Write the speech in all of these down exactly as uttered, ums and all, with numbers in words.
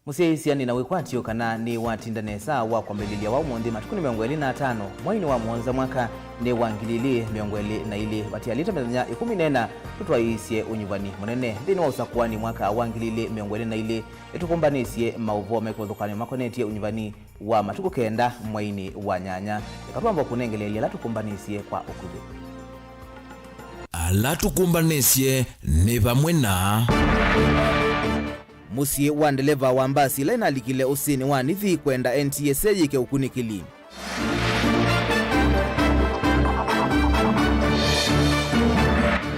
Mũsyaĩĩsya nĩ na wĩkwatyo kana nĩ watinda nesa wa kwambĩlĩlya wa ũmũnthĩ, matukũ nĩ mĩongo ĩlĩ na atano, mweinĩ wa mũonza, mwaka nĩ wa ngili ilĩ mĩongo ĩlĩ na ilĩ. Vatialĩte mĩthenya ĩkũmi na ĩna tũtwaĩĩsye ũnyuvani mũnene. Nthĩnĩ wa ũsakũani mwaka wa ngili ilĩ mĩongo ĩlĩ na ilĩ, nĩtũkũmbanĩsye maũvoo me kĩvathũkany'o makonetye ũnyuvani wa matukũ kenda mweinĩ wa nyanya. Eka twamba kũnengeleelya ala tũkũmbanĩsye kwa ũkuvĩ. Ala tũkũmbanĩsye nĩ vamwe na. Mũsyĩ wa ndeleva wa mbasi ĩla ĩnalikile ũsĩnĩ wa Nithi kwenda N T S A yĩke ũkunĩkĩli.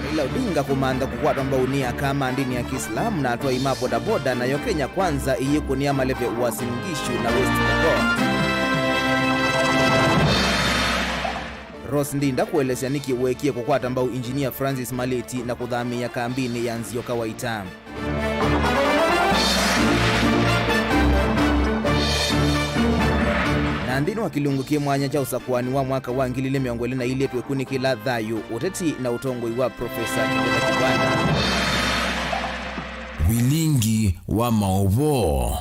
Raila Odinga kũmantha kũkwatwa mbau nĩ aka ma ndini ya Kiislamu na atwai ma bodaboda, nayo Kenya Kwanza ĩyĩkũnĩa maleve Uasin Gishu na West Pokot. Rose Ndinda kũelesya nĩkĩ weekie kũkwata mbau Engineer Francis Malĩti na kũthamĩĩa kambinĩ ya Nzio Kawaita. Na nthĩnĩ wa kĩlungu kĩ mwanya kya ũsakũani wa mwaka wa ngili ilĩ mĩongo ĩlĩ na ilĩ, twĩkunĩkĩla thayũ, ũteti na ũtongoi wa Profesa Kithure Kindiki. Vilingi wa maũvoo.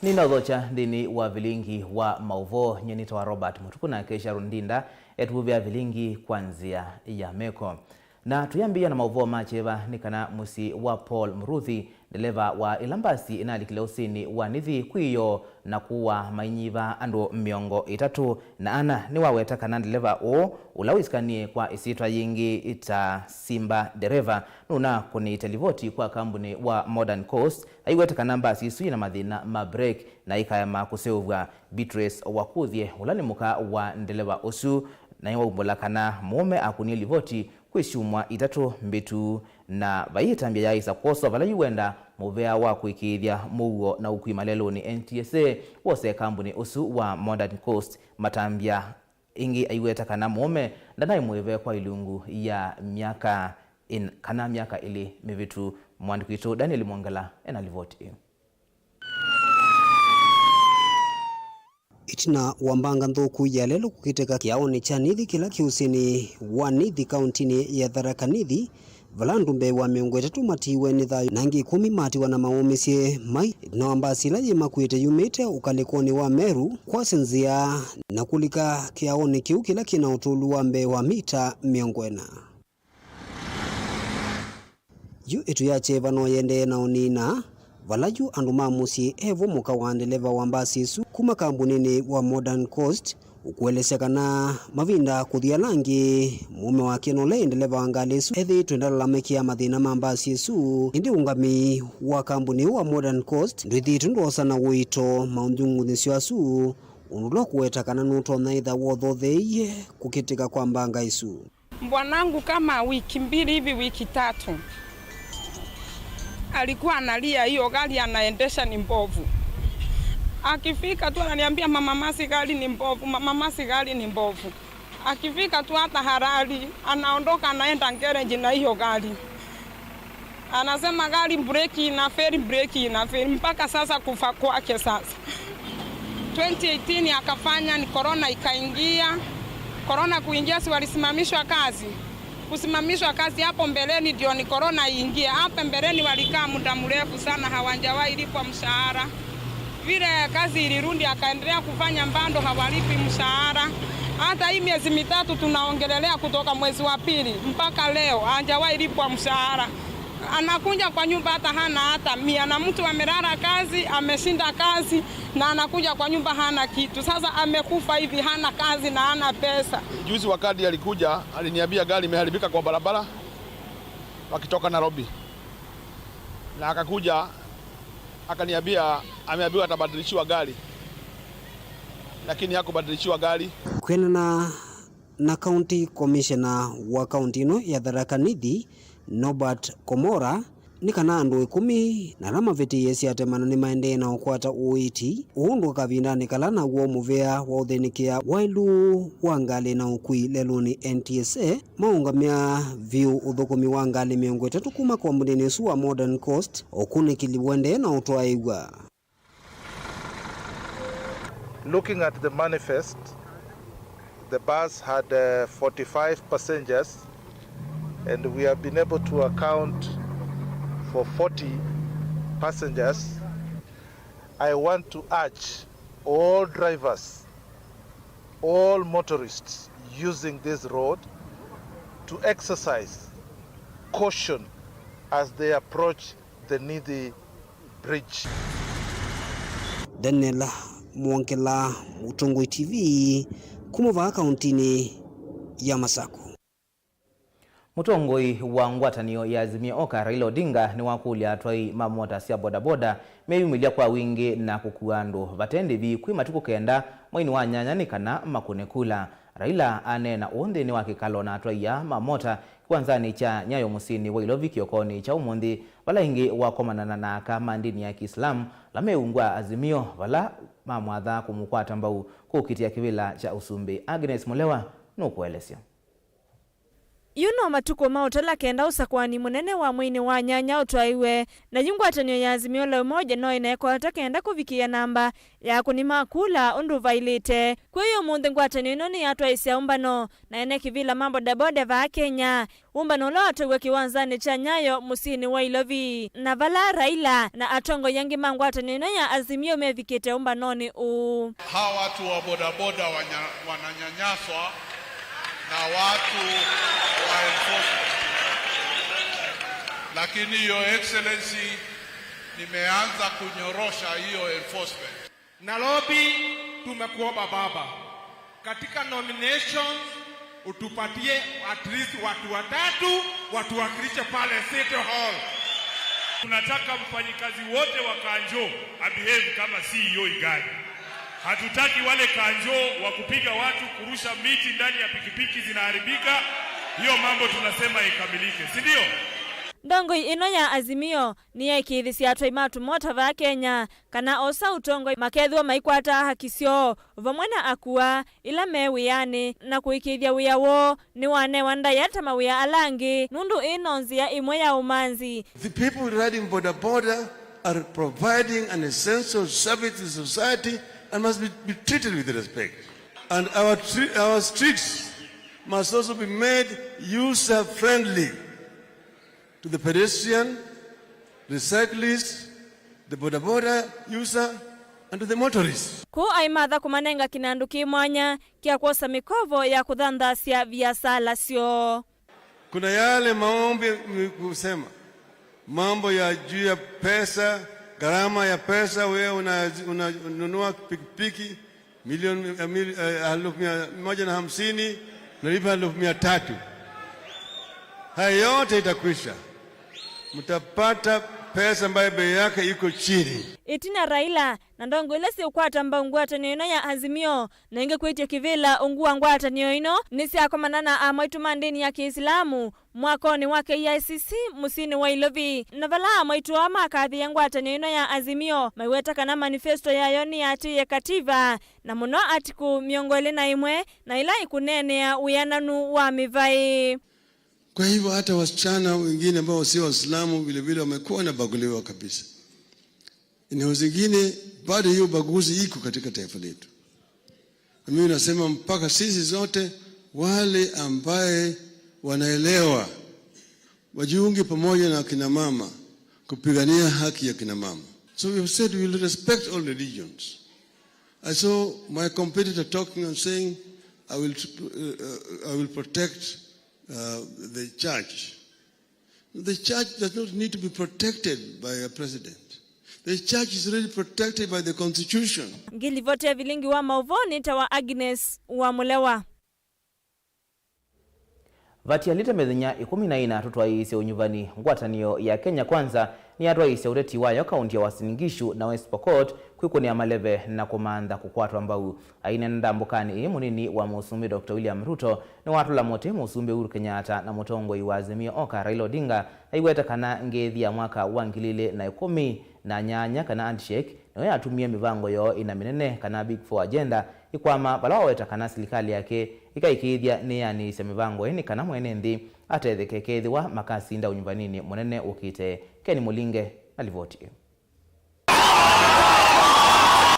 Nĩnaũthokya nthĩnĩ wa vilingi wa maũvoo. Nyie nĩtawa Robert Mũtuku, nake Sharon Ndinda etũvũvĩa vilingi kwa nzĩa ya meko. Na tũyambĩĩa na maũvoo ma kyeva, nĩ kana mũsyĩ wa Paul Mũruthi, ndeleva wa ĩla mbasi ĩnalikile ũsĩnĩ wa Nithi, kwĩyoo na kũwa mainyiva andũ mĩongo ĩtatũ na ana. Nĩwaweta kana ndeleva ũũ, ũla wĩsikanie kwa ĩsyĩtwa yĩngĩ ta Simba Dereva, nũnakũnĩte livoti kwa kambunĩ wa Modern Coast, aiweta kana mbasi ĩsu yĩna mathĩna ma brake na ĩkaema kũseũvw'a. Beatrice Wakuthye, ũla nĩ mũka wa ndeleva ũsu, nĩwaumbũla kana mũũme akunie livoti kwĩ syumwa itatũ mbĩtu, na vai ĩtambya yaaĩsa kwoswa vala yu wenda mũvea wa kũĩkĩĩthya mũuo na ũkui malelũnĩ. N T S A wose kambunĩ ũsu wa Modern Coast matambya. Ĩngĩ aiweta kana mũũme ndanaĩ mũĩve kwa ilungu ya myaka ĩn-, kana myaka ĩlĩ mĩvĩtu. Mwandĩki witũ Daniel Mwongela ena livoti ĩyo. Ĩtina wa mbanga nthũku ya lelũ kũkĩtĩka kĩaonĩ kya Nithi kĩla kĩ ũsĩnĩ wa Nithi kauntinĩ ya Tharaka Nithi, vala andũ mbee wa mĩongo ĩtatũ matiiwe nĩ thayũ na angĩ ĩkũmi matiwa na maũmĩsye mai ĩtina wa mbasi ĩla yĩmakuĩte yumĩte ũkalĩkonĩ wa Meru kwasya nzĩa na kũlika kĩaonĩ kĩu kĩla kĩna ũtũlu wa mbee wa mita mĩongo ĩna. Yu ĩtu ya kyeva no yendee na ũnina, vala yu andũ ma mũsyĩ evo mũka wa ndeleva wa mbasi ĩsu kuma kambunĩnĩ wa Modern Coast ũkũelesya kana mavinda kũthi ala angĩ, mũũme wake na ũla ĩ ndeleva wa ngalĩ ĩsu ethĩĩtwe ndalalamĩkĩa mathĩna ma mbasi ĩsu. Ĩndĩ ũngamĩi wa kambuni ũũ wa Modern Coast ndwĩthĩĩtwe ndwosa na ũito maũngyungũnyĩsyo asu, ũndũ ũla ũkũweta kana nũtonya ĩtha wothotheie kũkĩtĩka kwa mbanga ĩsu. Bwanangu kama wiki mbili hivi, wiki tatu, alikuwa analia, hiyo gari anaendesha ni mbovu. Akifika tu ananiambia, "Mama Mercy, gari ni mbovu, Mama Mercy, gari ni mbovu." Akifika tu hata Harari, anaondoka anaenda gereji na hiyo gari. Anasema gari breki inafeli, breki inafeli. Mpaka sasa kufa kwake sasa. Twenty eighteen akafanya, ni corona ikaingia. Corona kuingia, si walisimamishwa kazi? Kusimamishwa kazi hapo mbeleni ndio ni corona iingie. Hapa mbeleni walikaa muda mrefu sana, hawajawahi lipwa mshahara. Vile kazi ilirudi, akaendelea kufanya, bado hawalipi mshahara. Hata hii miezi mitatu tunaongelelea, kutoka mwezi wa pili mpaka leo hajawahi lipwa mshahara. Anakuja kwa nyumba hata hana hata mia, na mtu amelala kazi, ameshinda kazi, na anakuja kwa nyumba hana kitu. Sasa amekufa hivi, hana kazi na hana pesa. Juzi wakati alikuja, aliniambia gari imeharibika kwa barabara wakitoka Nairobi, na akakuja akaniambia ameambiwa atabadilishiwa gari, lakini hakubadilishiwa gari. Kwĩanana na County Commissioner wa kaunti ĩno ya Tharaka Nithi, Norbert Komora, nĩ kana andũ ĩkũmi na ala mavĩtĩĩe siatema na nĩmaendee na ũkwata ũiiti ũũ ndũ kavindanĩ kala naw'o mũvea wa ũthĩnĩkĩa waĩlu wa ngalĩ na ũkui lelũnĩ N T S A maũngamĩa vyũ ũthũkũmi wa ngalĩ mĩongo ĩtatũ kuma kambunĩnĩ ũsu wa Modern Coast, ũkunĩkĩli ũendee na ũtwaĩw'a. Looking at the manifest, the bus had, uh, forty-five passengers And we have been able to account for forty passengers. I want to urge all drivers, all motorists using this road to exercise caution as they approach the Nithi Bridge. Daniel Mwongela, Mũtongoi T V, kuma vaa kauntinĩ ya Masaku. Mũtongoi wa ngwatanĩo ya Azimio Oka, Raila Odinga, nĩwakũlya atwai ma mota sya bodaboda meyumĩlya kwa wingĩ na kũkua andũ vate ndĩvi kwĩ matukũ kenda mweinĩ wa nyanya nĩ kana makũne kula. Raila aneena ũũ nthĩnĩ wa kĩkalo na atwai aa ma mota kĩwanzanĩ kya Nyayo mũsyĩnĩ wa Ilovi kĩokonĩ kya ũmũnthĩ, vala ĩngĩ wakomanana na aka ma ndini ya Kĩislamu ala meungu wa Azimio, vala mamwatha kũmũkwata mbau kũkitĩa kĩvĩla kya ũsumbĩ. Agnes Mũlewa nũkũelesya. Yu no matukũ ma ũtala kenda ũsakũani mũnene wa mweinĩ wa nyanya ũtwaiwe, na yu ngwatanĩo ya Azimio la Umoja no ĩnaekota kenda kũvikĩĩa namba ya akũni ma kula ũndũ vailĩte. Kwĩ ũmũnthĩ ngwatanĩo ĩno nĩyatwaĩsya ũmbano na ene kĩvĩla ma bodaboda vaa Kenya, ũmbano ũla watwaiwe kĩwanzanĩ kya Nyayo mũsyĩnĩ wa Ilovi, na vala Raila na atongoi angĩ ma ngwatanĩo ĩno ya Azimio mevikĩte ũmbanonĩ ũũ. Hawa watu wa bodaboda wanya-, wananyanyaswa na watu wa enforcement. Lakini, Your Excellency, nimeanza kunyorosha hiyo enforcement. Nairobi, tumekuomba baba, katika nominations utupatie at least watu watatu watuwakilishe pale City Hall. Tunataka mfanyikazi wote wa kanjo abehave kama C E O Igadi. Hatutaki wale kanjo wa kupiga watu, kurusha miti ndani ya pikipiki zinaharibika. Hiyo mambo tunasema ikamilike, si ndio? Ndongoi ĩno ya Azimio nĩyaĩkĩĩthisye atwai ma tũmota vaa Kenya kana osa ũtongoi makethĩwa maikwata haki syoo vamwe na akua ĩla me wĩanĩ, na kũĩkĩĩthya wĩa woo nĩwanewa ndaĩa ta mawĩa ala angĩ, nũndũ ĩĩ no nzĩa ĩmwe ya ũmanzi. The people riding boda boda are providing an essential service to society and must be, be treated with respect. And our tre-, our streets must also be made user friendly to the pedestrian, the cyclist, the boda boda user, and to the motorist. Kũu aimatha kũmanenga kĩnandũ kĩ mwanya kya kwosa mĩkovo ya kũthanthasya viasala syoo. Kuna yale maombi ni kusema, mambo ya juu ya pesa, gharama ya pesa, wewe una-, una-, unanunua pikipiki, milioni, eh, mil-, eh, elfu mia moja na hamsini, unalipa elfu mia tatu. Haya yote itakwisha. Mtapata pesa ambayo bei yake iko chini. Ĩtina Raila na ndongo ila siũkwata mbau ngwatanĩo ĩno ya Azimio, na ĩngĩ kwĩtya kĩvĩla ungu wa ngwatanĩo ĩno, nĩsyakomana na amwaitũ ma ndĩni ya Kĩisilamu mwakonĩ wa K I C C mũsyĩnĩ wa Ilovi, na vala amwaitũ aa makathĩĩe ngwatanĩo ĩno ya Azimio, maiweta kana manifesto yayo nĩyatĩĩe kativa, na mũno Article mĩongo ĩlĩ na ĩmwe, na ĩla ĩkũneenea wĩananu wa mĩvaĩ. Kwa hivyo hata wasichana wengine ambao sio Waislamu vile vile wamekuwa wanabaguliwa kabisa. Eneo zingine bado hiyo ubaguzi iko katika taifa letu. Na mimi nasema mpaka sisi zote wale ambaye wanaelewa wajiunge pamoja na kina mama kupigania haki ya kina mama. So we have said we will respect all religions. I saw my competitor talking and saying, "I will, uh, uh, I will protect, uh, the church." The church does not need to be protected by a president. The church is already protected by the constitution. Ngĩlivoti ya vilingi wa maũvoo nĩtawa Agnes wa Mũlewa. Vatialĩte mĩthenya ĩkũmi na ĩna tũtwaĩĩsye ũnyuvani, ngwatanĩo ya Kenya Kwanza nĩyatwaĩĩsya ũteti wayo kaunti ya Uasin Gishu na West Pokot kwĩkũnĩa maleve na kũmantha kũkwatwa mbau. Aineena ndambũkanĩ ĩĩ, mũnini wa mũsumbĩ Doctor William Ruto nĩwatũla mũtĩ mũsumbĩ Uhuru Kenyatta na mũtongoi wa Azimio Oka Raila Odinga, aiweta kana ngeithi ya mwaka wa ngili ilĩ na ĩkũmi na nyanya kana handshake nĩyo yatumie mĩvango yoo ĩna mĩnene kana Big Four agenda ĩkwama, vala waweta kana silikalĩ yake ĩkaĩkĩĩthya nĩyanĩĩsya mĩvango ĩĩ nĩ kana mwene nthĩ atetheke kethĩwa makasinda ũnyuvaninĩ mũnene ũkĩte. Ken Mũlinge na livoti ĩĩ.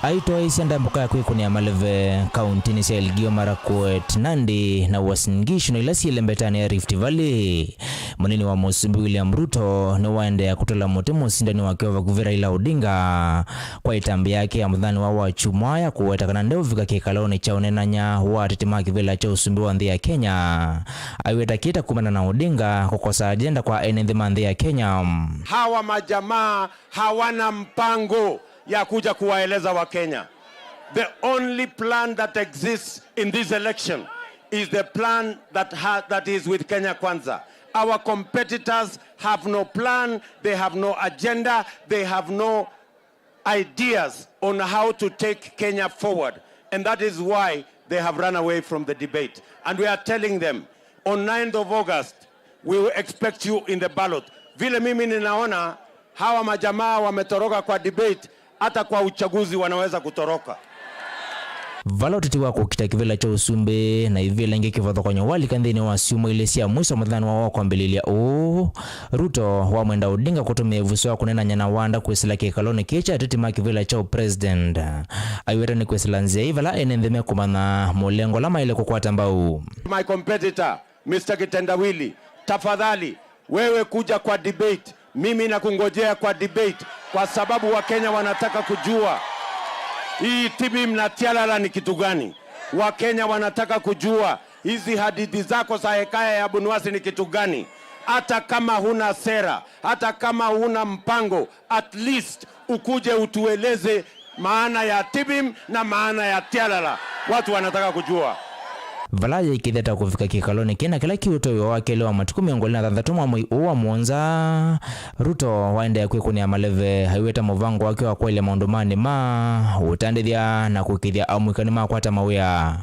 Aitwaĩĩsya ndambũka ya kwĩkũnĩa maleve kauntinĩ sya Elgeyo Marakwet, Nandi na Uasin Gishu na ila syĩ lembetanĩ ya Rift Valley. Mũnini wa Mũsumbĩ William Ruto nĩwaendeea kũtũla mũtĩ mũsindani wake wa vakuvĩ Raila Odinga kwa ĩtambya yake ya mũthenyanĩ wa Wakyumwa ya kũweta kana ndeũvika kĩkalonĩ kya ũnenany'a wa ateti ma kĩvĩla kya ũsumbĩ wa nthĩ ya Kenya. Aiweta kĩta kumana na Odinga kũkosa agenda kwa ene nthĩ ma nthĩ ya Kenya. Hawa majamaa hawana mpango ya kuja kuwaeleza Wakenya. The only plan that exists in this election is the plan that ha-, that is with Kenya Kwanza. Our competitors have no plan, they have no agenda, they have no ideas on how to take Kenya forward. And that is why they have run away from the debate. And we are telling them, on ninth of August, we will expect you in the ballot. Vile mimi ninaona, hawa majamaa wametoroka kwa debate, hata kwa uchaguzi wanaweza kutoroka. Vala ũteti wa kũkita kĩvĩla kya ũsumbĩ na ivĩla ingĩ kĩvathũkany'o walika nthĩnĩ wa syumwa ilĩ sya mwiso mũthenyanĩ wa kwambĩlĩlya ũũ, Ruto wamwenda Odinga kũtũmĩa ĩvuso ya kũnenany'a na wanda kwĩsĩla kĩkalonĩ kĩĩ kya ateti ma kĩvĩla kya ũpresident. Aiweta nĩ kwĩsĩla nzĩa ĩ vala ene nthĩ mekũmanya mũlengo ũla maĩle kũkwata mbau. My competitor, Mister Kitendawili, tafadhali, wewe kuja kwa debate. Mimi nakungojea kwa debate kwa sababu Wakenya wanataka kujua hii Tibim na Tialala ni kitu gani. Wakenya wanataka kujua hizi hadithi zako za Hekaya ya Bunuasi ni kitu gani. Hata kama huna sera, hata kama huna mpango, at least ukuje utueleze maana ya Tibim na maana ya Tialala. Watu wanataka kujua. Vala yaikĩthya ta kũvika kĩkalonĩ kĩna kĩla kĩ ũtũĩwa wa kelĩ wa matukũ mĩongo ĩlĩ na thanthatũ mwa mwei ũũ wa mũonza, Ruto waendeea kwĩkũnĩa maleve, aiweta mũvango wake wa kwaĩlya maũndũ ma nĩma, ũtandĩthya na kũĩkĩĩthya amũika nĩmakwata mawĩa.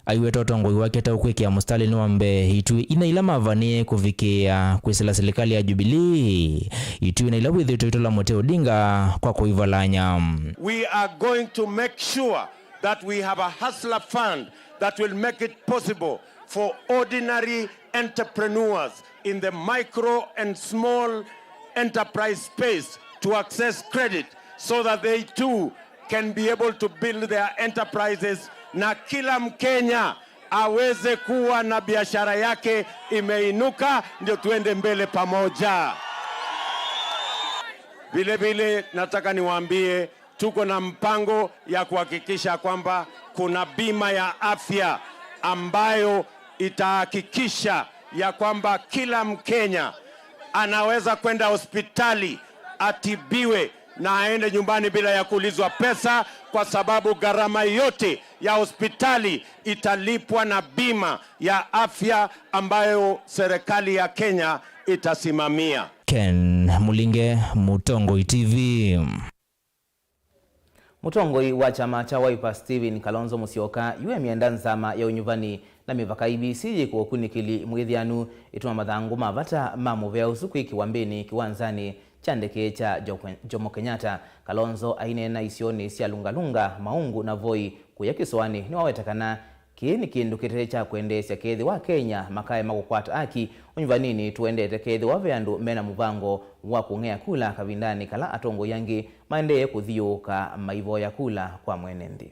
Aiweta ũtongoi wake ta ũkwĩkĩa mũsitalĩnĩ wa mbee ituĩ ina ila mavanĩe kũvikĩĩa kwĩsĩla silikalĩ ya Jubilee, ituĩ na ila wĩthĩĩtwe itũla mũtĩ Odinga kwa kũivalany'a. We are going to make sure that we have a hustler fund that will make it possible for ordinary entrepreneurs in the micro and small enterprise space to access credit so that they too can be able to build their enterprises, na kila Mkenya aweze kuwa na biashara yake imeinuka, ndio tuende mbele pamoja. Vile vile nataka niwaambie, tuko na mpango ya kuhakikisha kwamba kuna bima ya afya ambayo itahakikisha ya kwamba kila Mkenya anaweza kwenda hospitali atibiwe na aende nyumbani bila ya kuulizwa pesa, kwa sababu gharama yote ya hospitali italipwa na bima ya afya ambayo serikali ya Kenya itasimamia. Ken Mulinge, Mũtongoi T V. Mũtongoi wa kyama kya Wiper Stephen Kalonzo Musyoka yu emyenda nzama ya ũnyuvani na mĩvaka I E B C yĩkwe ũkunĩkĩli mwĩthĩanu ĩtuma mathangũ ma vata ma mũvea ũsu kwĩkĩwa mbĩnĩ kĩwanzanĩ kya ndeke kya Jokwe-, Jomo Kenyatta. Kalonzo aineena isionĩ sya Lunga Lunga, Maungu na Voi kũya kĩsoanĩ nĩwaweta kana kĩĩ nĩ kĩndũ kĩte kya kwendeesya kethĩwa Akenya makaema kũkwata aki ũnyuvaninĩ tũendete kethĩwa ve andũ mena mũvango wa kũng'ea kula kavindanĩ kala atongoi angĩ maendee kũthiũũka maivoya kula kwa mwene nthĩ.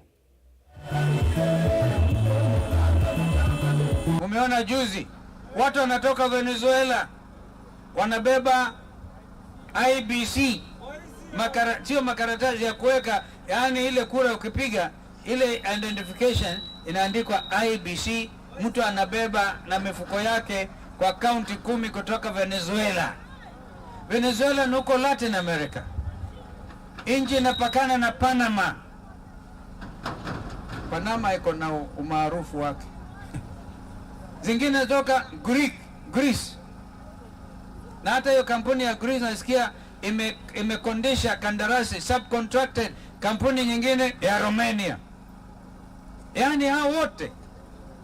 Umeona juzi watu wanatoka Venezuela wanabeba I E B C, makara-, sio makaratasi ya kuweka, yaani ile kura ukipiga, ile identification inaandikwa I E B C, mtu anabeba na mifuko yake kwa kaunti kumi kutoka Venezuela. Venezuela ni huko Latin America. Nchi inapakana na Panama. Panama iko na u-, umaarufu wake. Zingine toka Greek, Greece. Na hata hiyo kampuni ya Greece nasikia ime-, imekondisha kandarasi, subcontracted kampuni nyingine ya Romania. Yaani hao wote,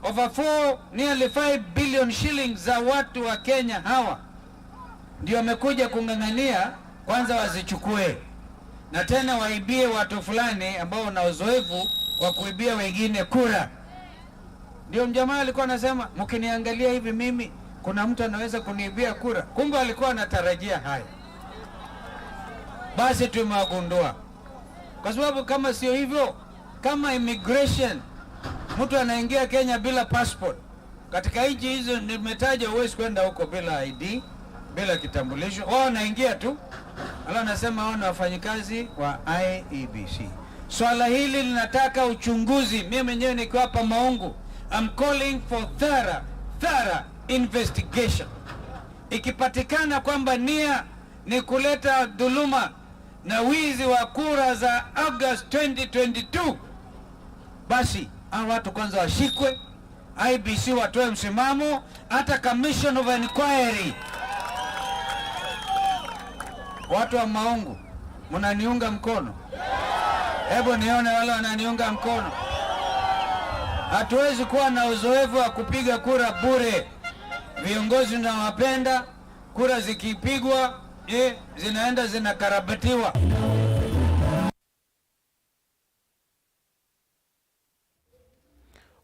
over four, nearly five billion shillings za watu wa Kenya hawa ndio wamekuja kung'ang'ania kwanza wazichukue, na tena waibie watu fulani ambao wana uzoefu wa kuibia wengine kura. Ndio mjamaa alikuwa anasema, "Mkiniangalia hivi mimi, kuna mtu anaweza kuniibia kura?" Kumbe alikuwa anatarajia haya. Basi tumewagundua. Kwa sababu kama sio hivyo, kama immigration, mtu anaingia Kenya bila passport, katika nchi hizo nimetaja, huwezi kwenda huko bila I D, bila kitambulisho. Wao wanaingia tu, alafu anasema wao ni wafanyikazi wa I E B C. Swala hili linataka uchunguzi. Mimi mwenyewe nikiwa hapa Maungu, I'm calling for thorough, thorough investigation. Ikipatikana kwamba nia ni kuleta dhuluma na wizi wa kura za August twenty twenty-two, basi hao watu kwanza washikwe, I E B C watoe msimamo, hata commission of inquiry. Watu wa Maungu, mnaniunga mkono? Hebu nione wale wananiunga mkono. Hatuwezi kuwa na uzoefu wa kupiga kura bure. Viongozi tunawapenda, kura zikipigwa, eh, zinaenda zinakarabatiwa.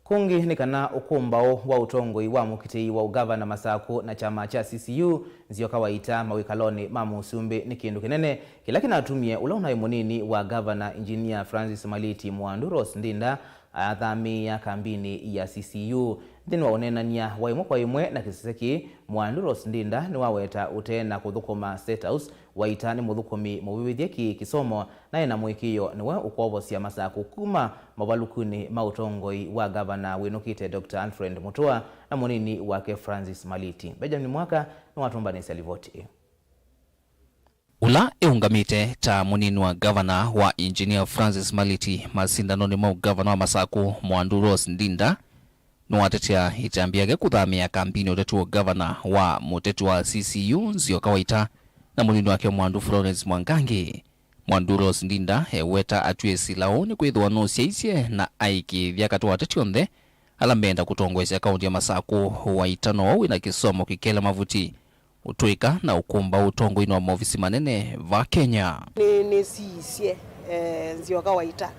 Kũngĩ nĩ kana ũkũmbaũ wa ũtongoi wa mũkitĩi wa ũgavana Masakũ na kyama kya C C U, Nzioka Waita, mawĩkalonĩ ma mũsumbĩ nĩ kĩndũ kĩnene kĩla kĩnatumie ũla ũnaĩ mũnini wa gavana, Engineer Francis Maliti, Mwandu Rose Ndinda, athamĩĩa kambinĩ ya C C U. Nthĩnĩ wa ũneenany'a wa ĩmwe kwa ĩmwe na kĩsese kĩĩ, Mwandu Rose Ndinda nĩwaweta ũtee na kũthũkũma State House, Waita nĩ mũthũkũmi mũvĩvĩthye kĩ-kĩsomo na ena mũĩkĩĩo nĩwe ũkwovosya Masakũ kuma mavalũkunĩ ma ũtongoi wa gavana wĩnũkĩte Doctor Alfred Mutua na mũnini wake Francis Maliti. Benjamin Mwaka nĩwatũmbanĩsya livoti ĩyo. Ũla eũngamĩte ta mũnini wa gavana wa Engineer Francis Maliti masindanonĩ ma ũgavana wa Masakũ, Mwandu Rose Ndinda, nĩwatetea ĩtambya yake kũthamĩa kambinĩ ũteti wa ũgavana wa mũteti wa C C U, Nzioka Waita, na mũnini wake Mwandu Florence Mwangangi. Mwandu Rose Ndinda eweta atw'ĩe sila ũũ nĩkwĩthĩwa nũsyaisye na aĩkĩĩthya katĩ wa ateti onthe ala meenda kũtongoesya kaũntĩ ya Masakũ. Waita nowe wĩna kĩsomo kĩkele mavuti, ũtũĩka na ũkũmbaũ ũtongoinĩ wa maovisi manene va Kenya. Nĩ, nĩsiisye, eh, Nzioka Waita,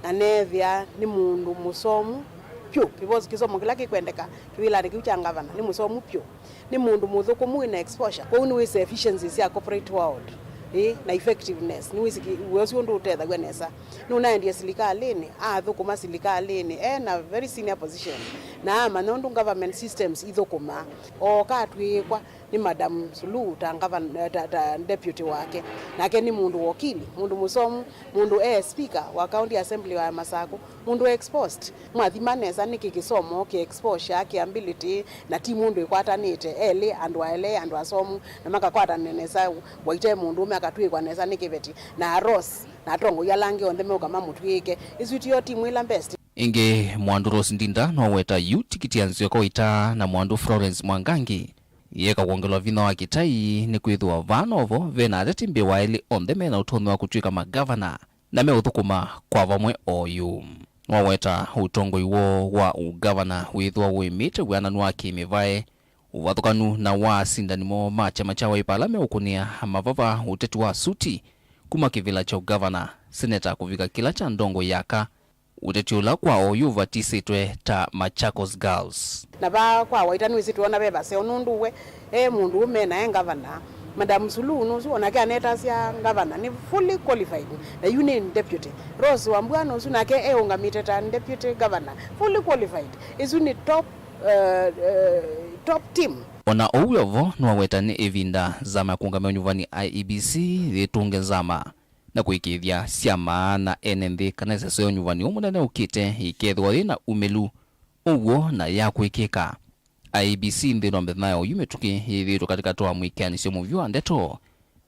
na neethĩa nĩ mũndũ mũsomu vyũ. Kĩvo-, kĩsomo kĩla kĩkwendeka kĩvĩlanĩ kĩu kya ngavana, nĩ mũsomu vyũ. Nĩ mũndũ mũthũkũmu wĩna exposure. Kwoou nĩwĩsĩ efficiency sya corporate world, ĩ, na effectiveness. Nĩwĩsĩ kĩ-, wĩa ũsu ũndũ ũtethaw'a nesa. Nũnaendie silikalĩnĩ, athũkũma silikalĩnĩ, e na very senior position, na amanya ũndũ government systems ithũkũmaa. Ooka atw'ĩĩkwa nĩ Madam Suluhu ta ngavan-, ta, ta deputy wake. Nake nĩ mũndũ wokili, mũndũ mũsomu, mũndũ e speaker wa County Assembly wa Masakũ, mũndũ exposed. Mwathima nesa nĩkĩ kĩsomo, kĩ exposure, kĩ ability, na ti mũndũ ĩkwatanĩte, elĩ, andũ aele, andũ asomu, na makakwatanĩa nesa, Waita e mũndũũme akatw'ĩkwa nesa nĩ kĩveti, na Rose, na atongoi ala angĩ onthe meũka mamũtw'ĩĩke. Ĩsu tiyo timu ĩla best. Ĩngĩ, Mwandu Rose Ndinda noweta yu tikiti ya Nzioka Waita na Mwandu Florence Mwangangi yĩeka kwongelwa vinya wa kĩtai, nĩkwĩthĩwa vaa novo vena ateti mbee wa elĩ onthe mena ũtonyi wa kũtw'ĩka magavana na meũthũkũma kwa vamwe oyu. Noweta ũtongoi woo wa ũgavana wĩthĩwa ũĩmĩte wĩananu wa kĩmĩvae, ũvathũkanu na wa asindani moo ma kyama kya Wiper ala meũkũnĩa mavava ũteti wa suti kuma kĩvĩla kya ũgavana, seneta kũvika kĩla kya ndongo yaka, ũteti ũla kwa oyu ũvatisĩtwe ta Machakos Girls. Na vaa kwa Waita nĩwĩsĩ twĩona ve vaseo nũndũ we e mũndũũme na e ngavana. Madam Suluhu nũsu onake anetasya ngavana nĩ fully qualified, na yu nĩ deputy. Rose Wambua nũsu nake eũngamĩte ta deputy governor, fully qualified. Ĩsu nĩ top, uh, uh, top team. O na ũu wĩ o vo, nĩwaweta nĩ ĩvinda nzama ya kũũngamĩa ũnyuvani I E B C yĩtũnge nzama na kũĩkĩĩthya syama na ene nthĩ kana ĩseso ya ũnyuvani ũũ mũnene ũkĩte ĩkeethĩwa yĩ na umĩlu, ũw'o na ya kwĩkĩka. I E B C nthĩnĩ wa mĩthenya ya oyu mĩtũkĩ yĩthĩĩtwe katĩkatĩ wa mwĩkĩanĩsyo mũvyũ wa ndeto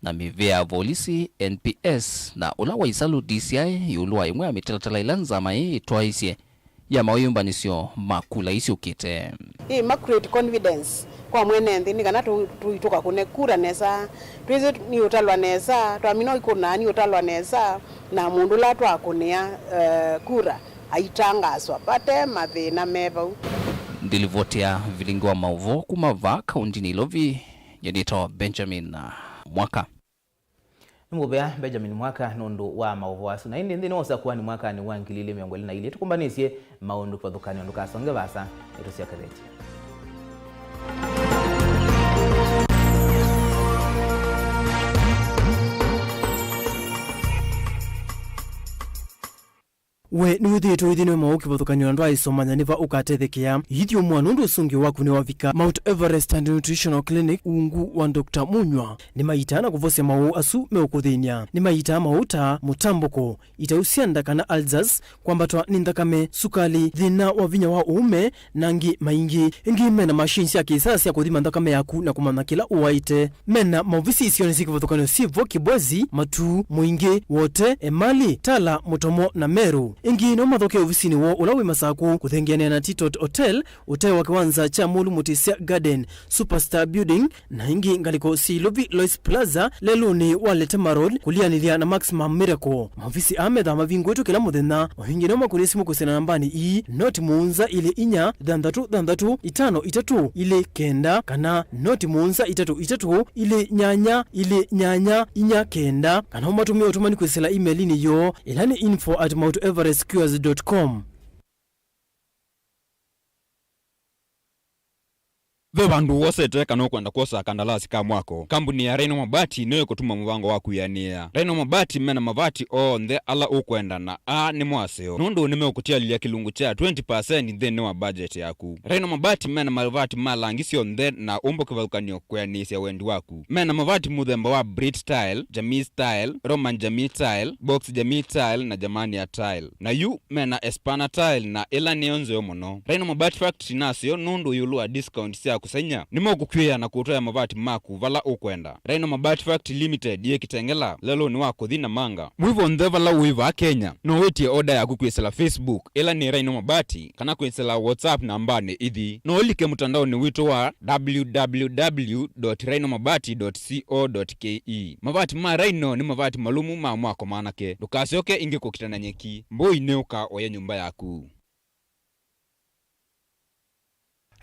na mĩvĩa ya volisi, N P S, na ũla wa ĩsalũ, D C I, ĩũlũ wa ĩmwe ya mĩtalatala ĩla nzama ĩĩ ĩtwaĩsye ya mawĩyũmbanĩsyo ma kula isyũkĩte. Ĩ ma create confidence kwa mwene nthĩ nĩ kana tũ-, tũi-, tũkakũne kura nesa. Twĩsĩ nĩ ũtalwa nesa, twamina ũikũna nĩ ũtalwa nesa, na mũndũ ũla twakũnĩa, eh, kura aitangaswa vate mathĩna me vau. Ndilivoti ya vilingi wa maũvoo kuma vaa kaũntinĩ Nairobi, nyie nĩtawa Benjamin Mwaka. Nĩ mũvea Benjamin Mwaka nũndũ wa maũvoo asu. Na ĩndĩ nthĩnĩ wa ũsakũani mwakanĩ wa ngili ilĩ mĩongo ĩlĩ na ilĩ, tũkũmbanĩsye maũndũ kĩvathũkany'o. Ndũkasonge vaasa, nĩtũsyokethĩtye. We nĩwĩthĩĩtwe ũithĩnĩwe maũũ kĩvathũkany'o na ndwaaĩsomanya nĩ va ũkatethekea? Ithyũmũa nũndũ ũsũngĩo waku nĩwavika. Mount Everest and Nutritional Clinic, ungu wa Doctor Munywa, nĩmaitaa na kũvosya maũũ asu meũkũthĩny'a. Nĩmaitaa maũũ ta mũtambũko, itau sya nda kana ulcers, kwambatwa nĩ nthakame, sukali, thĩna wa vinya wa ũũme, na angĩ maingĩ. Ĩngĩ mena machine sya kĩsaa sya kũthima nthakame yaku na kũmanya kĩla ũwaĩte. Mena maovisi isionĩ syĩ kĩvathũkany'o syĩ vo Kibwezi, Matuu, Mũingĩ, Wote, Emali, Tala, Mũtomo, na Meru. Ĩngĩ no mathokee ovisinĩ woo ũla wĩ Masakũ, kũthengeanĩa na Titot Hotel, ũtee wa kĩwanza kya Mũlu Mũtĩsya Garden, Superstar Building, na ĩngĩ ngalĩko syĩ Ilovi Lois Plaza, lelũnĩ wa Letema Road, kũlianĩlya na Maximum Miracle. Maovisi aa methaa mavingũĩtwe kĩla mũthenya. O ĩngĩ no makũnĩe simũ kwĩsĩla nambanĩ ii, noti mũonza ilĩ inya, thanthatũ thanthatũ, itano itatũ, ilĩ kenda, kana noti mũonza itatũ itatũ, ilĩ nyanya, ilĩ nyanya, inya kenda, kana ũmatũmĩe ũtũmani kwĩsĩla email-inĩ yoo, ĩla nĩ info at mount everest cures dot com. Ve vandũ wosete kana ũkwenda kwosa kandalasi ka mwako? Kambuni ya Rhino Mabati nĩyo ĩkũtuma mũvango waku wĩanĩĩa. Rhino Mabati mena mavati onthe ala ũkwenda, na aa nĩmo aseo, nũndũ nĩmeũkũtialĩlya kĩlungu kya twenty percent nthĩnĩ wa budget yaku. Rhino Mabati mena mavati ma langi syonthe na ũmbo kĩvathũkany'o kwĩanĩĩsya wendi waku. Mena mavati mũthemba wa Brit Tile, Jamii Tile, Roman Jamii Tile, Box Jamii Tile, na Germania Tile. Na yu mena Espana Tile, na ĩla nĩyo nzeo mũno. Rhino Mabati Factory naseo nũndũ ĩũlũ wa discount sya kũsengy'a, nĩmokũkw'ĩĩa na kũtwaĩa mavati maku vala ũkwenda. Rhino Mabati Factory Limited yĩ Kitengela, lelũnĩ wa kũthi Namanga. Mwĩ vonthe vala ũĩ vaa Kenya, no wĩtye oda yaku kwĩsĩla Facebook, ĩla nĩ Rhino Mabati, kana kwĩsĩla WhatsApp nambanĩ ithi. No ũlike mũtandaonĩ witũ wa w w w dot rhino mabati dot co dot k e. Mavati ma Rhino nĩ mavati malũmu ma mwako manake. Ndũkasyoke ĩngĩ kũkita na nyeki. Mbũi nĩũka oya nyũmba yaku.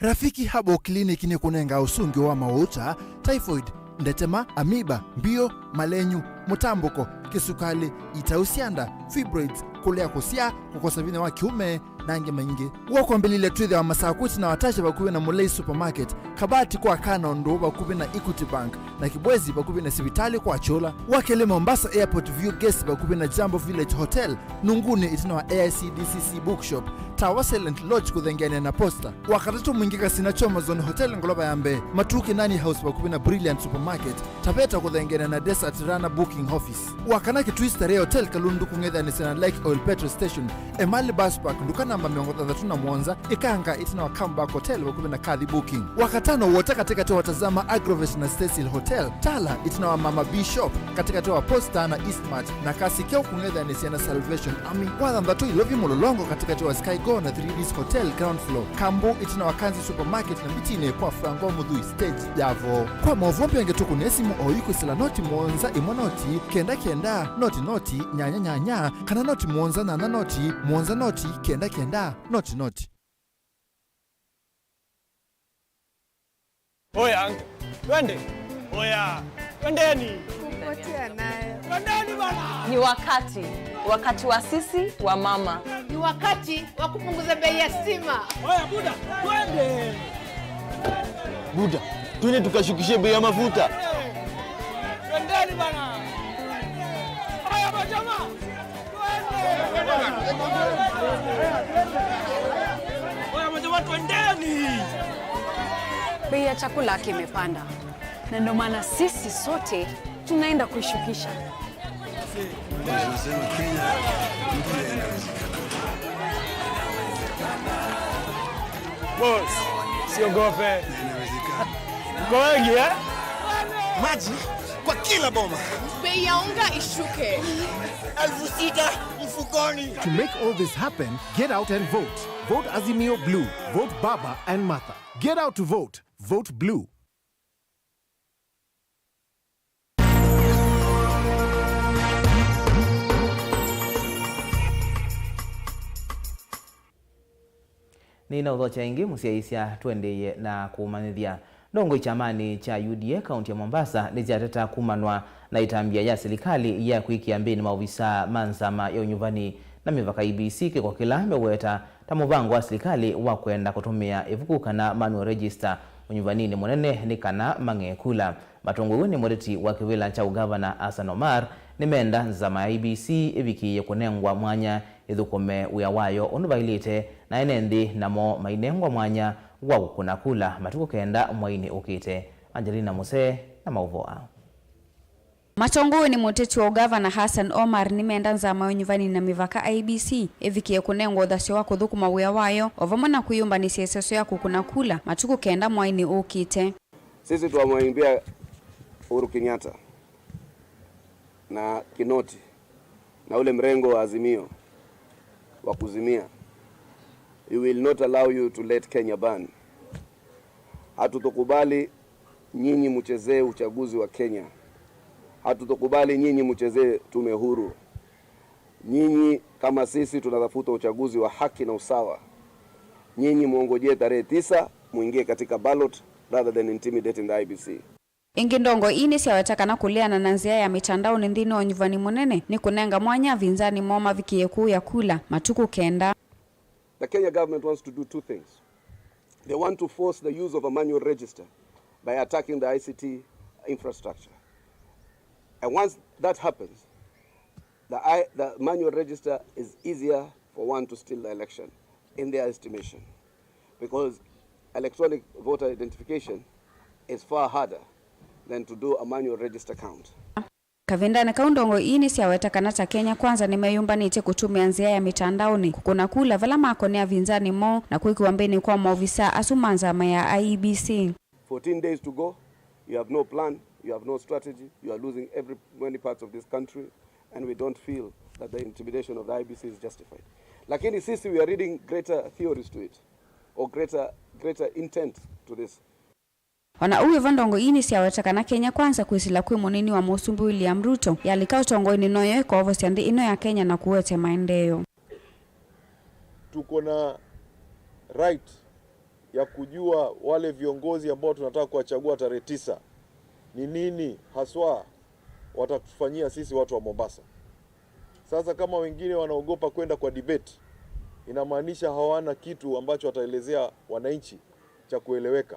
Rafiki Herbal Clinic nĩkũnengaa ũsũngĩo wa maũũ ta typhoid, ndetema, amoeba, mbio, malenyu, mũtambũko, kĩsukalĩ, itau sya nda, fibroids, kũlea kũsyaa, kũkosa vinya wa kĩũme, na angĩ maingĩ. Wa kwambĩlĩlya twĩthĩawa Masakũ ĩtina wa Tasha vakuvĩ na Mulei Supermarket, Kabati kwa Kano Ndũ vakuvĩ na Equity Bank, na Kibwezi vakuvĩ na sivitalĩ kwa Chula. Wa kelĩ Mombasa Airport View Guest vakuvĩ na Jambo Village Hotel, Nunguni ĩtina wa A I C D C C Bookshop, Tawa Silent Lodge kũthengeanĩa na Posta. Wa katatũ Mwingi Kasina Choma Zone Hotel ngolova ya mbee, Matuu Kinani House vakuvĩ na Brilliant Supermarket, Taveta kũthengeanĩa na Desert Runner Booking Office. Wa kana Kitui Starehe Hotel Kalundu kũng'ethanĩsya na Lake Oil Petrol Station, Emali Bus Park, nduka namba mĩongo thanthatũ na mũonza, Ikanga ĩtina wa Comeback Hotel vakuvĩ na Kathi Booking. Wa katano Wota katĩkatĩ wa Tazama Agrovet na Cecil Hotel, Tala ĩtina wa Mama B Shop, katĩkatĩ wa Posta na Eastmart, na Kasi Keo kũng'ethanĩsya na Salvation Army. Wa thanthatũ Ilovi Mũlolongo katĩkatĩ wa Sky Go na three Ds Hotel ground floor, Kambu ĩtina wa Kanzi Supermarket na Mbitinĩ kwa Franco Mũthui stage ya Voo. Kwa maũvoo mbee angĩ tũkũnĩe simũ oyu kwĩsĩla noti mũonza ĩmwe noti kenda kenda noti noti nyanya nyanya kana noti mũonza nyanya noti mũonza noti kenda kenda noti noti. Oya, twende. Oya, twendeni. Kupotea nayo. Twendeni bana. Ni wakati, wakati wa sisi wa mama. Ni wakati wa kupunguza bei ya stima. Oya, Buda, twende. Buda, twende tukashukishe bei ya mafuta. Twendeni bana. Oya, majamaa. Bei ya chakula kimepanda, na ndio maana sisi sote tunaenda kuishukisha. Boss, siogope. Mko wengi, eh? Maji kwa kila boma. Bei ya unga ishuke. Elfu sita mfukoni. To make all this happen, get out and vote. Vote Azimio Blue. Vote Baba and Martha. Get out to vote. Vote Blue. Nĩnaũthokya ĩngĩ, mũsyaĩĩsya, tũendeeye na kũmanyĩthya. Ndongoi kyamanĩ kya U D A kaunti ya Mombasa nĩsyateta kumanwa na ĩtambya ya silikalĩ ya kwĩkĩa mbĩnĩ maovisaa ma nzama ya ũnyuvani na mĩvaka E B C kĩko kĩla meweta ta mũvango wa silikalĩ wa kwenda kũtũmĩa ĩvuku kana manual register ũnyuvaninĩ mũnene nĩ kana mang'e kula. Matongow'e nĩ mũteti wa kĩvĩla kya ũgavana Hassan Omar, Nĩmenda nzama ya I E B C ĩvikĩĩe kũnengwa mwanya ĩthũkũme wĩa wayo ũndũ vaĩlĩte, na ene nthĩ namo mainengwa mwanya wa kũkũna kula matukũ kenda mwainĩ ũkĩte. Angelina Musee na maũvoo aa. Matongoew'e nĩ mũteti wa ũgavana Hassan Omar nĩmenda nzama ya ũnyuvani na mĩvaka I E B C ĩvikĩe kũnengwa ũthasyo wa kũthũkũma wĩa wayo, o vamwe na kwĩyũmbanĩsya ĩseso ya kũkũna kula matukũ kenda mwainĩ ũkĩte. Sisi twamwambia Uhuru Kenyatta na Kinoti na ule mrengo wa Azimio wa kuzimia, we will not allow you to let Kenya burn. Hatutokubali nyinyi mchezee uchaguzi wa Kenya. Hatutokubali nyinyi mchezee tume huru. Nyinyi kama sisi tunatafuta uchaguzi wa haki na usawa. Nyinyi muongojee tarehe tisa muingie katika ballot rather than intimidating the I E B C. Ĩngĩ, ndongoi ii nĩsyaweta kana kũleana na nzĩa ya mĩtandaonĩ nthĩnĩ wa ũnyuvani mũnene nĩ kũnenga mwanya avinzani moo mavikĩe kũũya kula matukũ kenda. The Kenya government wants to do two things. They want to force the use of a manual register by attacking the I C T infrastructure. And once that happens, the, I, the manual register is easier for one to steal the election, in their estimation, because electronic voter identification is far harder than to do a manual register count. Kavindanĩ kau, ndongoi ii nĩsyaweta kana ta Kenya Kwanza nĩmeyũmbanĩtye kũtũmĩa nzĩa ya mĩtandaonĩ kũkũna kula vala makonea avinzani moo na kwĩkĩwa mbeinĩ kwa maovisa asu ma nzama ya I E B C. Fourteen days to go, you have no plan, you have no strategy, you are losing every, many parts of this country, and we don't feel that the intimidation of the I E B C is justified. Lakini sisi, we are reading greater theories to it, or greater, greater intent to this. O na ũu wĩ vo, ndongoi ii nĩsyaweta kana Kenya Kwanza kwĩsĩla kwĩ mũnini wa Mũsumbĩ William Ruto yalika ũtongoinĩ noyo ĩkoovosya nthĩ ĩno ya Kenya na kũete maendeeo. Tuko na right ya kujua wale viongozi ambao tunataka kuwachagua tarehe tisa ni nini haswa watatufanyia sisi watu wa Mombasa. Sasa kama wengine wanaogopa kwenda kwa debate, inamaanisha hawana kitu ambacho wataelezea wananchi cha kueleweka.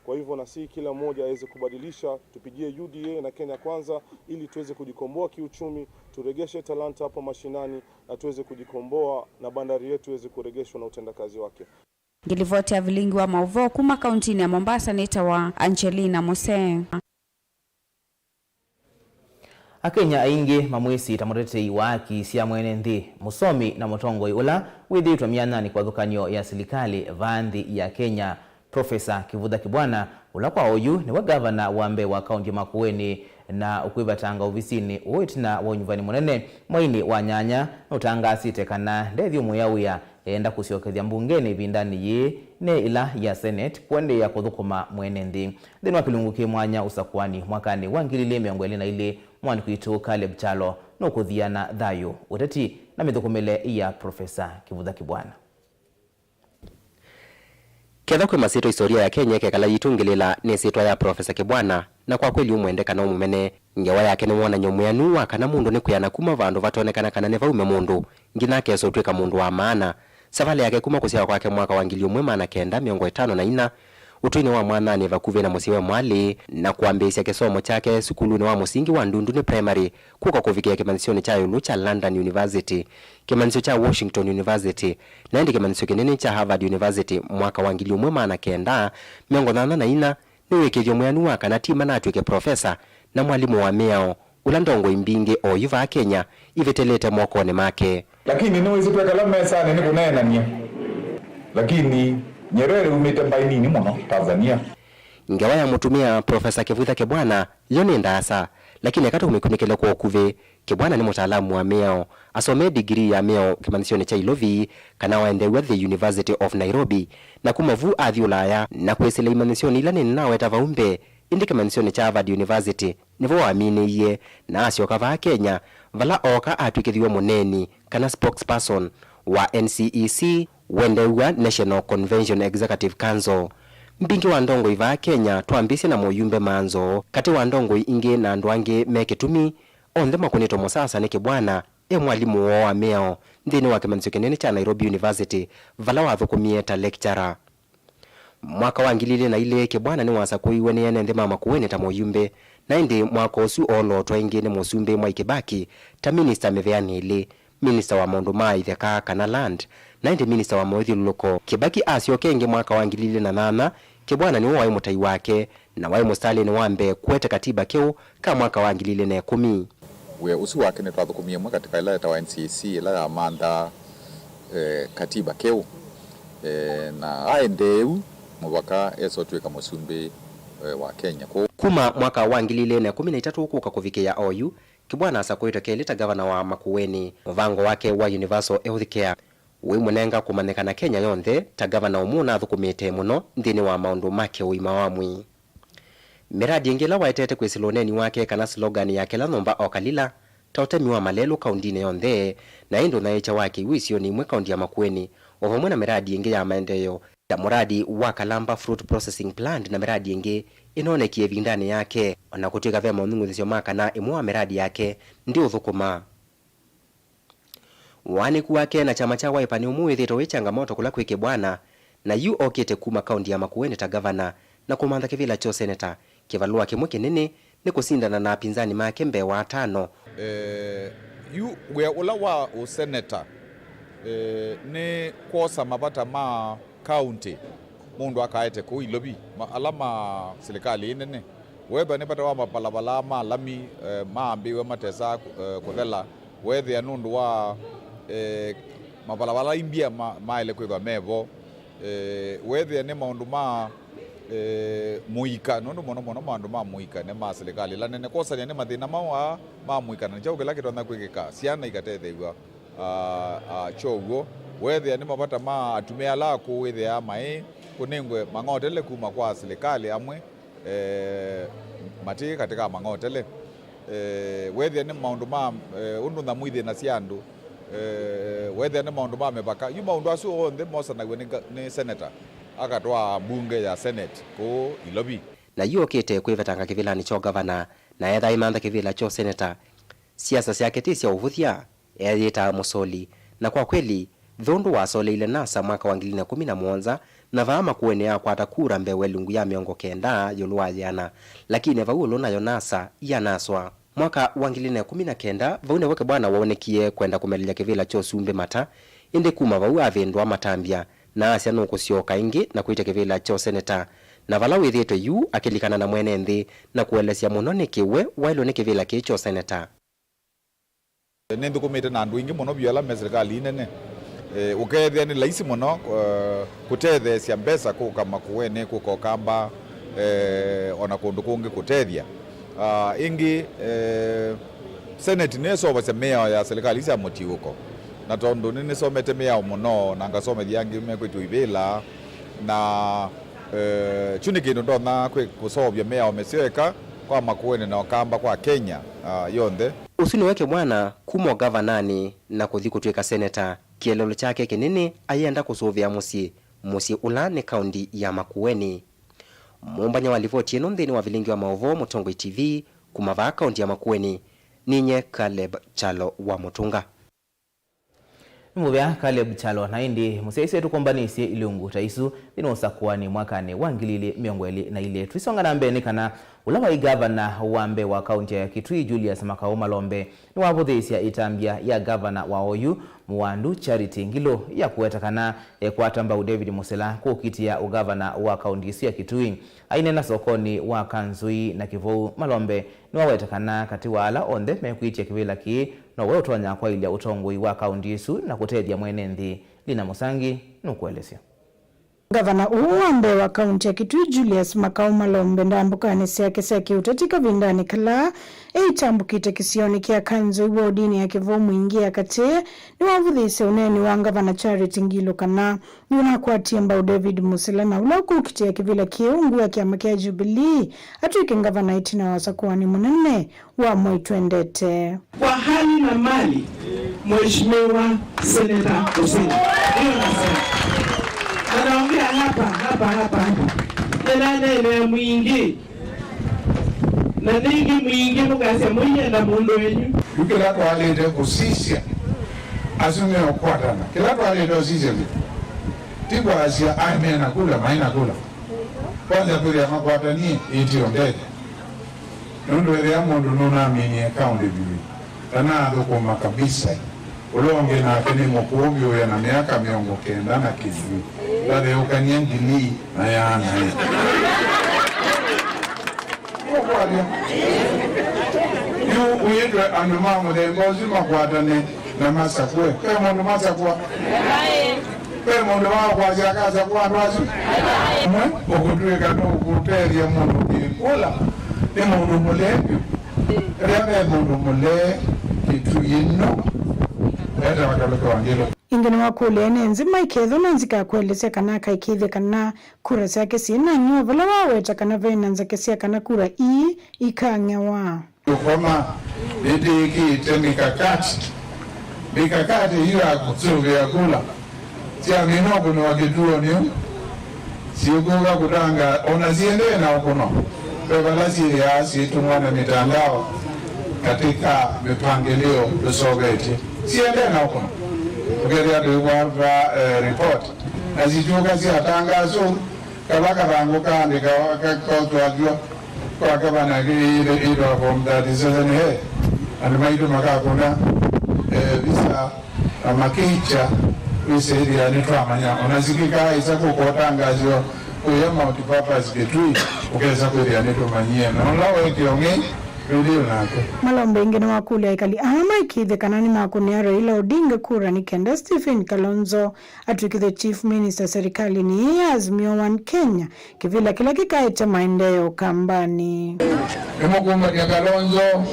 Kwa hivyo, na si kila mmoja aweze kubadilisha, tupigie U D A na Kenya Kwanza ili tuweze kujikomboa kiuchumi, turegeshe talanta hapo mashinani na tuweze kujikomboa na bandari yetu iweze kuregeshwa na utendakazi wake. Ngĩlivoti ya vilingi wa maũvoo kuma kauntinĩ ya Mombasa nĩtawa Angelina Musee. Akenya aingĩ mamwĩsĩ ta mũtetei wa haki sya mwene nthĩ, mũsomi na mũtongoi ũla wĩthĩĩtwe myanyanĩ kĩvathũkany'o ya silikalĩ vaa nthĩ ya Kenya, Profesa Kivutha Kibwana, ũla kwa oyu nĩwe ngavana wa mbee wa kaunti ya Makueni na ũkwĩvatanga ovisinĩ ũũ ĩtina wa ũnyuvani mũnene mweinĩ wa nyanya, nũtangaasĩte kana ndethĩ ũmũĩa wĩa eenda kũsyokethya mbungenĩ ĩvindanĩ yĩĩ ne ĩla ya Senate kũendeea kũthũkũma mwene nthĩ. Nthĩnĩ wa kĩlungu kĩ mwanya ũsakũanĩ mwakanĩ wa ngili ilĩ mĩongo ĩlĩ na ilĩ, mwandĩki witũ Caleb Kyalo nũkũthiana thayũ, ũteti na mĩthũkũmĩle ya Profesa Kivutha Kibwana. Kethwa kwĩ masyĩtwa istoria ya Kenya ĩkekala yitũngĩlĩla, nĩ ĩsyĩtwa ya Profesa Kibwana, na kwa kweli ũmwende kana ũmũmene, ngewa yake nĩ wonany'o mwĩanu wa kana mũndũ nĩ kwĩana kuma vandũ vatonekana kana nĩ vaume mũndũ, nginya akesa ũtw'ĩka mũndũ wa maana. Savalĩ yake kuma kũsyawa kwake mwaka wa ngili ũmwe maana kenda mĩongo ĩtano na inya, ũtũinĩ wa Mwathanĩ vakuvĩ na mũsyĩ wa mwalĩ, na kwambĩĩsya kĩsomo kyake sukulunĩ wa mũsingi wa Ndunduni Primary, kũka kũvikĩa kĩmanyĩsyonĩ kya ĩũlũ kya London University, kĩmanyĩsyo kya Washington University, na ĩndĩ kĩmanyĩsyo kĩnene kya Harvard University mwaka wa ngili ũmwe maana kenda mĩongo nyanya na inya, nĩ wĩkĩĩthyo mwĩanu wa kana ti mana atw'ĩke profesa na mwalimũ wa mĩao, ũla ndongoi mbingĩ oyu vaa Kenya ivetelete mokonĩ make. Lakini nĩwĩsĩ twekala mesanĩ nĩ kũneenany'a. Lakini Nyerere umĩte mbaĩ nini mũno Tanzania. Ngewa ya mũtumĩa Profesa Kivutha Kibwana yo nĩ ndaasa, lakini eka tũmĩkunĩkĩle kwa ũkuvĩ. Kibwana nĩ mũtaalamu wa mĩao. Asomee ndigirii ya mĩao kĩmanyĩsyonĩ kya Ilovi, kana waendeew'a The University of Nairobi, na kuma vu athi Ũlaya na kwĩsĩla imanyĩsyonĩ ila nĩnĩnaweta vau mbee, ĩndĩ kĩmanyĩsyonĩ kya Harvard University nĩvo waminĩie, na asyoka vaa Kenya, vala ooka atw'ĩkĩthiw'e mũneeni, kana spokesperson, wa N C E C, wendeew'a National Convention Executive Council. Mbingĩ wa ndongoi vaa Kenya twambĩĩsye na moyumbe ma nzoo, katĩ wa ndongoi ingĩ na andũ angĩ me kĩtumi, onthe makũnĩtwe mũsasa nĩ Kibwana, e mwalimũ woo wa mĩao nthĩnĩ wa kĩmanyĩsyo kĩnene kya Nairobi University, vala wathũkũmie ta lecturer. Mwaka wa ngili ilĩ na ilĩ, Kibwana nĩwasakũiwe nĩ ene nthĩ ma Makueni ta mũyumbe, Na ĩndĩ mwaka ũsu oolootwa ĩngĩ nĩ Mũsumbĩ Mwai Kĩbaki ta minista mĩvĩanĩ ĩlĩ, minista wa maũndũ ma itheka kana land, na ĩndĩ minista wa mawĩthyũlũlũko. Kĩbaki asyoka ĩngĩ mwaka wa ngili ilĩ na nyanya, Kĩbwana nĩwe waĩ mũtai wake, na waĩ mũsitalĩnĩ wa mbee kũete katiba keũ ka mwaka wa ngili ilĩ na ĩkũmi. Wĩa ũsu wake nĩtwathũkũmie ĩmwe katĩka ĩla yetawa N C A C, ĩla yamanthaa, eh, katiba keũ. Eh, na aendee ũu mũvaka esa ũtw'ĩka mũsumbĩ, eh, wa Kenya. Kwoou kuma mwaka wa ngili ilĩ na ĩkũmi na itatũ kũka kũvikĩĩa oyu, Kĩbwana asakũĩtwe kelĩ ta ngavana wa Makueni. Mũvango wake wa Universal Health Care wĩmũnenga kũmanyĩkana Kenya yonthe ta ngavana ũmwe ũnathũkũmĩte mũno nthĩnĩ wa maũndũ ma kĩũima wa mwĩĩ. Mĩradi ĩngĩ ĩla waetete kwĩsĩla ũneeni wake kana slogan ya kĩla nyũmba o kalila, ta ũtemi wa malelũ kaũndinĩ yonthe, na ĩndĩ ũnyaĩĩkya wa kĩw'ũ isionĩ imwe kaũndi ya Makueni, o vamwe na mĩradi ĩngĩ ya maendeeo, ta mũradi wa Kalamba Fruit Processing Plant na mĩradi ĩngĩ ĩnoonekie ĩvindanĩ yake, o na kũtw'ĩka ve maũnyungunyĩsyo ma kana ĩmwe wa mĩradi yake ndĩũthũkũma. Waanĩku wake na kyama kya Wiper nĩ ũmwe wĩthĩĩtwe wĩ changamoto kũla kwĩ Kĩbwana, na yu okĩte kuma kaũndi ya Makueni ta ngavana na kũmantha kĩvĩla kya ũseneta. Kĩvalũa kĩmwe kĩnene nĩ kũsindana na apinzani make mbee wa atano. Eh, yu wĩa ũla wa ũseneta, eh, nĩ kwosa mavata ma kaũntĩ mũndũ akaete kũu Ilovi, ma-, ala ma silikalĩ ĩnene. Wethwa nĩ vata wa mavalava ma lami, eh, maambĩĩwe matesa, eh, kũthela, weethĩa nũndũ wa, eh, mavalava imbya ma-, maĩle kwĩthwa mevo, eh, weethĩa nĩ maũndũ ma, eh, mũika, nũndũ mũno mũno maũndũ ma mũika nĩ ma silikalĩ ĩla nene. Kwosany'a nĩ mathĩna mau aa ma mũika, na nĩ kyaũ kĩla kĩtonya kwĩkĩka syana ikatetheew'a? Ah, ah, kyow'o, weethĩa nĩ mavata ma atumĩa ala akũũ wĩthĩaa maĩ kũnengwe mang'otele kuma kwa silikalĩ amwe, eh, matĩ katĩ ka mang'otele. Eh, weethĩa nĩ maũndũ ma, eh, ũndũ nyamũ ithĩnasya andũ, eh, weethĩa nĩ maũndũ ma mĩvaka, yu maũndũ asu onthe mosanaw'a nĩ nga-, nĩ seneta akatwaa mbunge ya Senate kũu Ilovi. Na yu okĩte kwĩvetanga kĩvĩlanĩ kya ũngavana na etha aimantha kĩvĩla kya ũseneta. Siasa syake ti sya ũvũthya. Eeyĩtaa mũsoli, na kwa kweli, ve ũndũ wasoleile NASA mwaka wa ngili na ĩkũmi na mũonza, na vaa Makueni akwata kura mbee wa ĩlungu ya mĩongo kenda ĩũlũ wa yĩana, lakini vau ĩũlũ nayo NASA yanaswa. Mwaka wa ngili na ĩkũmi na kenda, vau nĩvo Kĩbwana woonekie kwenda kũmelelya kĩvĩla kya ũsumbĩ mata, ĩndĩ kuma vau avĩndũa matambya, na asya nũkũsyoka ĩngĩ na kwĩtya kĩvĩla kya ũseneta, na vala wĩthĩĩtwe yu akĩlikana na mwene nthĩ na kũelesya mũno nĩkĩ we waĩlwe nĩ kĩvĩla kĩĩ kya ũseneta. Nĩnthũkũmĩte na andũ aingĩ mũno vyũ ala me silikalĩ nene. Eh, ũkeethĩa nĩ laisi mũno, eh, kũtetheesya mbesa kũka Makueni, kũka Ũkamba, eh, o na kũndũ kũngĩ kũtethya. Ah, ĩngĩ, eh, Senate nĩĩseũvasya mĩao ya silikalĩ sya mũtiũko. Na tondũ nĩnĩsomete mĩao mũno, na ngasomethya angĩ mekwĩtw'a ivĩla, na, eh, kyu nĩ kĩndũ ndonya kwĩ-, kũseũvya mĩao mĩseo eka kwa Makueni na Ũkamba kwa Kenya, ah, yonthe. Ũsu nĩwe Kĩbwana kuma ũgavananĩ na kũthi kũtw'ĩka seneta. Kĩeleelo kyake kĩnene ayenda kũsũvĩa mũsyĩ, mũsyĩ ũla nĩ kaũndi ya Makueni. Mũmbany'a wa livoti ĩno nthĩnĩ wa vilingi wa maũvoo Mũtongoi T V kuma vaa kaũndi ya Makueni, ninyie Caleb Kyalo wa Mũtũnga. Nĩ mũvea Caleb Kyalo, na ĩndĩ mũsyaĩĩsya tũkũmbanĩsye ilungu ta isu nthĩnĩ wa ũsakũani mwakanĩ wa ngili ilĩ mĩongo ĩlĩ na ilĩ. Tũisonga na mbee nĩ kana ũla waĩ ngavana wa mbee wa kaũnti ya Kitui, Julius Makau Malombe, nĩwavũthĩĩsya ĩtambya ya ngavana wa oyu Mũwandu Charity Ngilu ya kũweta kana ekwata mbau David Musila kũkitĩa ũgavana wa kaũnti ĩsu ya Kitui. Aineena sokonĩ wa Kanzui na Kĩvou, Malombe nĩwaweta kana katĩ wa ala onthe mekwĩtya kĩvĩla kĩĩ, nowe ũtonya kwaĩlya ũtongoi wa kaũnti ĩsu na kũtethya mwene nthĩ. Lina Mũsangi nũkũelesya. Ngavana ũũ wa mbee wa kaũnti ya Kitui, Julius Makau Malombe, ndambũkanĩ syake sya kĩũteti kavindanĩ kala eĩtambũkĩte kĩsionĩ kya Kanzui wodinĩ ya Kĩvou Mwingĩ ya katĩ, nĩwavũthĩĩsye ũneeni wa ngavana Charity Ngilu kana nĩũnakwatie mbau David Musila na ũla ũkũkitĩa kĩvĩla kĩĩ ungu wa kyama kya Jubilee atw'ĩke ngavana ĩtina wa ũsakũani mũnene wa mwei twendete. Kwa hali na mali, Mheshimiwa Senator Musila. Hiyo nasema. Anaongea hapa, hapa, hapa, hapa. Tena nene ya Mwingĩ. Na nĩngĩ Mwingĩ mũkasya mũienda mũndũ wenyu. Yu kĩla twalĩte kũsisya, asu meũkwatana. Kĩla twalĩte ũsisya ti kwasya ai mena kula, maina kula. Kwanza kwĩthĩa makwatanie ĩtio ndeke. Nũndũ ethĩa mũndũ nũnaminie kaũndũ vyũ, ndanaathũkũma kabisa, ũla ũngĩ nake nĩ mũkũũ vyũ, ena myaka mĩongo kenda na kĩndũ, ndatheũkany'a ngilii na yaana ĩ. Ũkwatya. Yu wĩtwe andũ ma mũthemba ũsu makwatane na masakũe. Ve mũndũ masakũa? Ve mũndũ wa kwasya akasakũa andũ asu? Mwe ũkũtw'ĩka nũkũtethya mũndũ kĩkũla nĩ mũndũ mũlee vyũ. Ĩla ve mũndũ mũlee kĩtu yĩno, etawa Kalũke wa Ngĩlũ. Ĩngĩ nĩwakũlya ene nzĩ maikethwa na nzika ya kũelesya kana akaĩkĩĩthya kana kura syake syĩnanywa, vala waweta kana ve na nzakesya kana kura ii ikang'ewa. Ũkoma nĩtĩkĩte mikakati, mikakati yu ya kũsũvĩa kula syamina ũkũnĩwa kĩtuonĩ, syĩkũka kũtanga ona siendee na ũkũno. Ve vala syĩthĩaa syĩtũmwa na mitandao katika mĩpangĩlĩo tũsovetye, siendee na ũkũno. Ũkethĩa tũikwata, eh, report na sikyũka syatangasũ, kala kathangũ kaandĩkawa kakotwathw'a kwa gavana kĩitwa form thirty-seven A, andũ maitũ makakũna, eh, visa na makĩikya visa ĩthĩa nĩtwamanya. Ona sikĩkaa ĩsa kũkotangasĩwa kũya multipurpose Kitui, ũkesa kwĩthĩa nĩtũmanyie. Na ũla wekĩo ng'ei, rĩlĩ nake. Malombe ĩngĩ nĩwakũlya ekali aa maikĩĩthye kana nĩmakũnĩa Raila Odinga kura nĩ kenda Stephen Kalonzo atw'ĩkĩthwe Chief Minister serikalini ĩĩ ya Azimio One Kenya, kĩvĩla kĩla kĩkaete maendeeo Kambanĩ. Nĩmũkumbatia Kalonzo,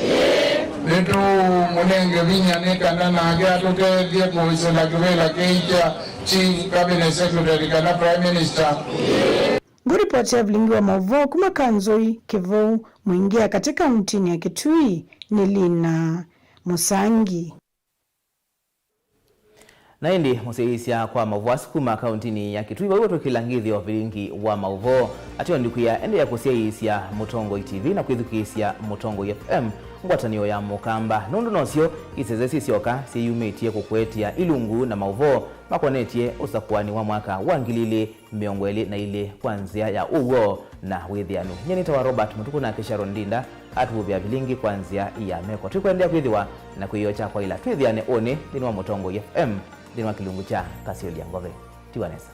nĩtũmũnenge vinya nĩ kana nake atũtethye kũĩsĩla kĩvĩla kĩĩ kya Chief Cabinet Secretary kana Prime Minister. Ngũripoti ya vilingi wa maũvoo kuma Kanzũi, Kĩvou, Mwingĩa katĩ kauntinĩ ya Kitui nĩ Lina Mũsangi. Na ĩndĩ mũsyaĩĩsya kwa maũvoo asu kuma kauntinĩ ya Kitui, vau tũkĩla ngĩthyo vilingi wa maũvoo. Ateo ndikwĩa, endeea kũsyaĩĩsya Mũtongoi T V na kwĩthukĩĩsya Mũtongoi F M, ngwatanĩo ya Mũkamba, nũndũ nosyo isese syĩ syoka syĩyumĩtye kũkũetya ilungu na maũvoo makonetye ũsakũani wa mwaka wa ngili ilĩ mĩongo ĩlĩ na ilĩ kwa nzĩa ya ũw'o na wĩthĩanu. Nyie nĩtawa Robert Mũtuku, nake Sharon Ndinda atũvũvĩa vilingi kwa nzĩa ya meko. Tũikũendeea kwĩthĩwa na kwĩyoo kya kwaĩla twĩthĩane ũnĩ nthĩnĩ wa Mũtongoi F M, nthĩnĩ wa kĩlungu kya Kasyolia Ngove. Tiwa nesa.